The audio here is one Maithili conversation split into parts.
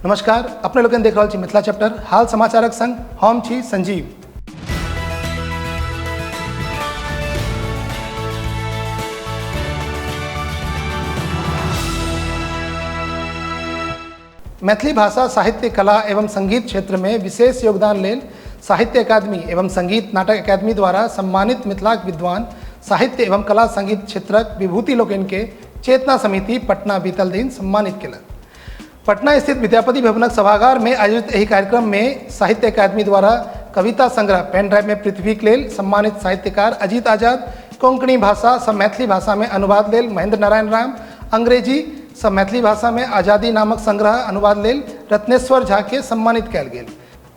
नमस्कार, अपने लोकनि देख रहल छी मिथिला चैप्टर हाल समाचारक संग हम छी संजीव। मैथिली भाषा, साहित्य, कला एवं संगीत क्षेत्र में विशेष योगदान लेल साहित्य अकादमी एवं संगीत नाटक अकादमी द्वारा सम्मानित मिथिलाक विद्वान साहित्य एवं कला संगीत क्षेत्रक विभूति लोकनि के चेतना समिति पटना बीतल दिन सम्मानित केलक। पटना स्थित विद्यापति भवनक सभागार में आयोजित एहि कार्यक्रम में साहित्य अकादमी द्वारा कविता संग्रह पेन ड्राइव में पृथ्वी के लेल सम्मानित साहित्यकार अजीत आजाद, कोंकणी भाषा सँ मैथिली भाषा में अनुवाद लेल महेंद्र नारायण राम, अंग्रेजी सँ मैथिली भाषा में आजादी नामक संग्रह अनुवाद लेल रत्नेश्वर झा के सम्मानित कयल गेल।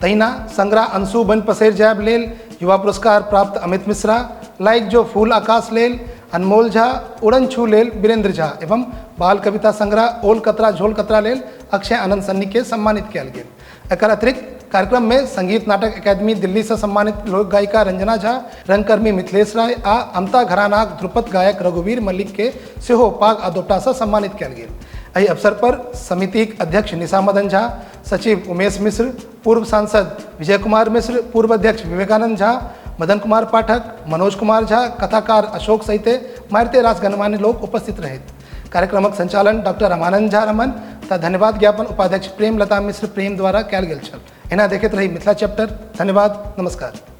तहिना संग्रह अंशु बनि पसरि जायब लेल युवा पुरस्कार प्राप्त अमित मिश्रा, लाइक जो फूल आकाश लेल अनमोल झा, उड़न छू लेल वीरेंद्र झा एवं बाल कविता संग्रह ओल कतरा झोल कतरा लेल अक्षय आनंद सन्नी के सम्मानित कयल गेल। एकर अतिरिक्त कार्यक्रम में संगीत नाटक अकादमी दिल्ली से सम्मानित लोक गायिका रंजना झा, रंगकर्मी मिथिलेश राय आ अमता घरानाक ध्रुपद गायक रघुवीर मल्लिक के सेहो पाग आ दोपटा से सम्मानित कयल गेल। एहि अवसर पर समितिक अध्यक्ष निशा मदन झा, सचिव उमेश मिश्र, पूर्व सांसद विजय कुमार मिश्र, पूर्व अध्यक्ष विवेकानंद झा, मदन कुमार पाठक, मनोज कुमार झा, कथाकार अशोक सहित मारिते रास गणमान्य लोक उपस्थित रहथि। कार्यक्रमक संचालन डॉक्टर रामानंद झा रमन तथा धन्यवाद ज्ञापन उपाध्यक्ष प्रेमलता मिश्र प्रेम द्वारा कयल गेल छल। एना देखैत रही मिथिला चैप्टर। धन्यवाद, नमस्कार।